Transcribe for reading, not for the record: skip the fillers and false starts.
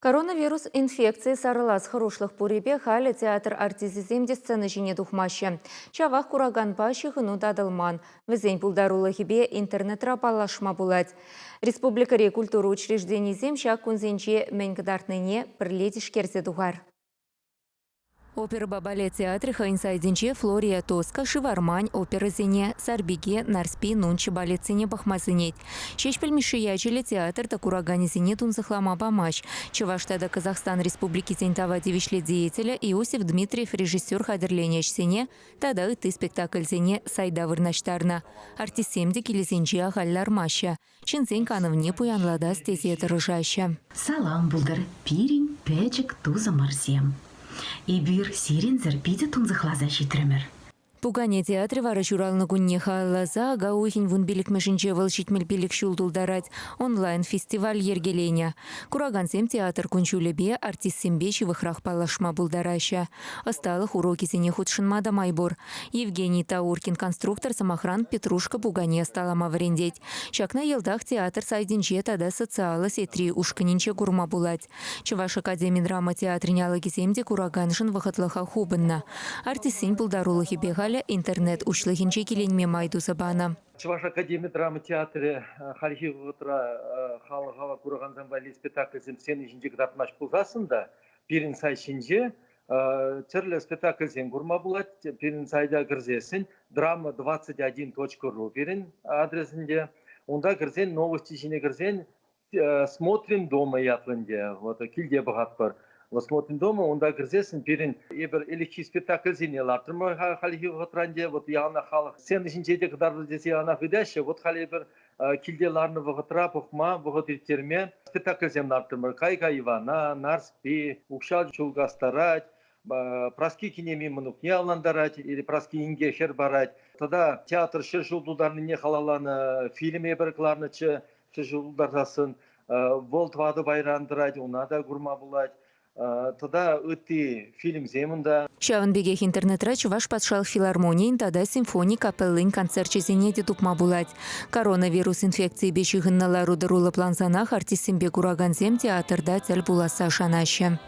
Коронавирус инфекцийӗ сарӑлас хӑрушлӑх пуррипе халӗ театр артисчӗсем те сцена ҫине тухмаҫҫӗ. Ҫавах кураканпа ҫыхӑну татӑлман. Вӗсен пултарулӑхӗпе интернетра паллашма пулать. Республикӑри культура учрежденийӗсем ҫак кунсенче мӗн кӑтартнине пӗрле тишкерсе тухар. Оперӑпа балет театрӗ хӑйӗн сайтӗнче Флория Тоска, Шывармань оперӑсене, Сарпике, Нарспи, Нунччӑ балетсене пӑхма сӗнет. Ҫеҫпӗл Мишши ячӗллӗ театр та кураканӗсене тунсӑхлама памасть. Чӑваш тата Казахстан Республикисен тава тивӗҫлӗ деятелӗ Иосиф Дмитриев режиссер хатӗрленӗ ӗҫсене тата ытти спектакльсене сайта вырнаҫтарнӑ. Артистсем те килӗсенче ахаль лармаҫҫӗ. Ҫынсен канӑвне пуянлатас тесе тӑрӑшаҫҫӗ. Салам пултӑр пирӗн пӗчӗк тусӑмӑрсем. Эпир сирӗнсӗр питӗ тунсӑхласа ҫитрӗмӗр. Пукане театрӗ вара ҫуралнӑ кунне халалласа ака уйӑхӗн вунпиллӗкмӗшӗнче вӑл 75 ҫул тултарать, онлайн-фестиваль йӗркеленӗ. Куракансем театр кун-ҫулӗпе, артистсемпе ҫывӑхрах паллашма пултараҫҫӗ. Ӑсталӑх урокӗсене хутшӑнма та май пур. Евгений Тауркин конструктор, сӑмахран, Петрушка пукане ӑсталама вӗрентет. Ҫакна йӑлтах театр сайтӗнче тата социаллӑ сетьри ушкӑнӗнче курма пулать. Чӑваш академи драма театрӗн алӑкӗсем те кураканшӑн вӑхӑтлӑха хупӑннӑ. Артистсен пултарулӑхӗпе халӗ интернет уҫлӑхӗнче киленме май туса панӑ. Чӑваш академи драма театрӗ хальхи вӑхӑтра халӑха куракансем валли спектакльсем сцена ҫинче кӑтартмасть пулсассӑн та пирӗн сайт ҫинче тӗрлӗ спектакльсем курма пулать. Пирӗн сайта кӗрсессӗн drama21.ru пирӗн адресӗнче. Унта кӗрсен новости ҫине кӗрсен «Смотрим дома» ятлӑ ӗнтӗ. Вот килте пӑхатпӑр. Вот «Смотрим дома» унта кӗрсессӗн пирӗн эпир ӗлӗкхи спектакльсене лартрӑмӑр хальхи вӑхӑтра ӗнтӗ. Вот яланах халӑх сцена ҫинче те кӑтартӑр тесе яланах ыйтаҫҫӗ. Вот халь эпир килте ларнӑ вӑхӑтра пӑхма, вӑхӑт ирттерме спектакльсем лартрӑмӑр. Кай-кай Ивана, Нарспи, Укҫа чул кастарать, Праски кинеми мӑнукне авлантарать или Праски инке хӗр парать. Тата театр 100 ҫул тултарнине халалланӑ фильм эпир кӑларнӑччӗ 100 ҫул тултарсассӑн. Вӑл тӑватӑ пайран тӑрать, уна та курма пулать. Тата ытти фильмсем унта. Ҫавӑн пекех интернетра Чӑваш патшалӑх филармонийӗн тата симфони капеллин концерчӗсене те тупма пулать. Коронавирус инфекцийӗпе ҫыхӑннӑ лару-тӑру лӑплансанах артистсемпе куракансем театрта тӗл пуласса шанаҫҫӗ.